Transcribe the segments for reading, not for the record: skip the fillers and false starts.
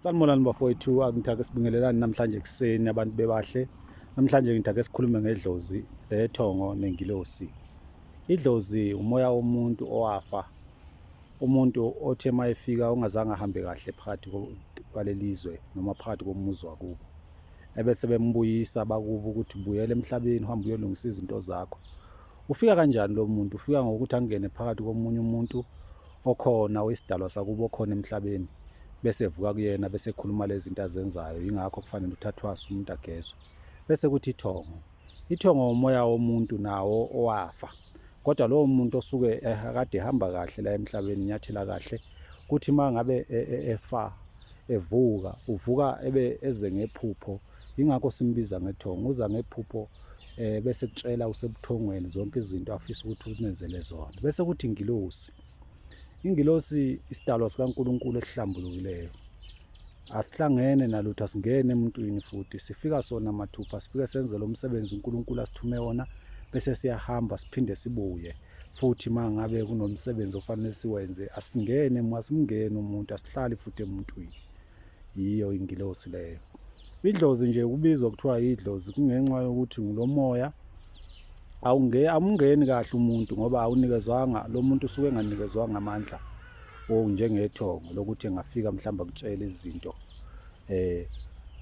Sanibonani bafowethu, angithi ake sibingelelane namhlanje ekuseni abantu bebahle. Namhlanje ngithi ake sikhulume ngedlozi lethongo nengilosi. Idlozi umoya womuntu owafa, umuntu othe uma efika ongazange ahambe kahle phakathi kwalelizwe noma phakathi komuzi wakubo. Ebese bembuyisa bakubo ukuthi buyela emhlabeni uhambe uyolungisa izinto zakho. Ufika kanjani lo muntu? Ufika ngokuthi angene phakathi komunye umuntu okhona oyisidalwa sakubo okhona emhlabeni bese evuka kuyena bese ekhuluma lezi zinto azenzayo. Yingakho kufanele ukuthi athwase umuntu agezwe. Bese kuthi ithongo. Ithongo umoya womuntu nawo owafa. Kodwa lowo muntu osuke eh, kade ehamba kahle la emhlabeni inyathela kahle kuthi uma ngabe e, e, efa evuka uvuka ebe eze ngephupho yingakho simbiza ngethongo uza ngephupho eh bese kutshela usebuthongweni zonke izinto afisa ukuthi umenzele zona bese kuthi ingilosi ingilosi isidalwa sikaNkuluNkulu esihlambulukileyo asihlangene nalutho asingene emuntwini futhi sifika sona mathupha sifike senze lo msebenzi uNkulunkulu asithume wona bese siyahamba siphinde sibuye futhi mangabe kunomsebenzi ofanele siwenze asingene asimngeni umuntu asihlali futhi emuntwini Yiyo ingilosi leyo. Idlozi nje kubizwa kuthiwa idlozi kungenxa yokuthi ngulomoya awunge amungeni kahle umuntu ngoba awunikezwanga lo muntu usuke enganikezwanga amandla njengethongo lokuthi engafika mhlawumbe akutshele izinto eh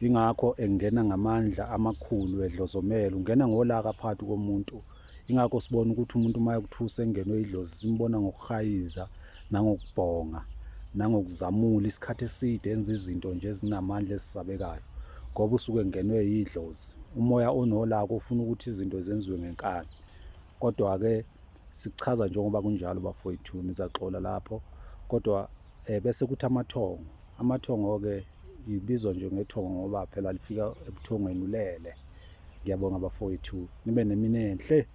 ingakho engena ngamandla amakhulu edlozomela ungena ngolaka phakathi komuntu. Ingakho sibona ukuthi umuntu uma ekuthusa engenwe idlozi simbona ngokuhayiza nangokubhonga nangokuzamula isikhathi eside enza izinto nje ezinamandla ezisabekayo ngoba usuke engenwe yidlozi. Umoya onolaka ufuna ukuthi izinto zenziwe ngenkani. Kodwa-ke sikuchaza njengoba kunjalo bafowethu nizaxola lapho kodwa um bese kuthi amathongo amathongo-ke ibizwa nje ngethongo ngoba phela lifika ebuthongweni ulele. Ngiyabonga bafowethu nibe nemini enhle.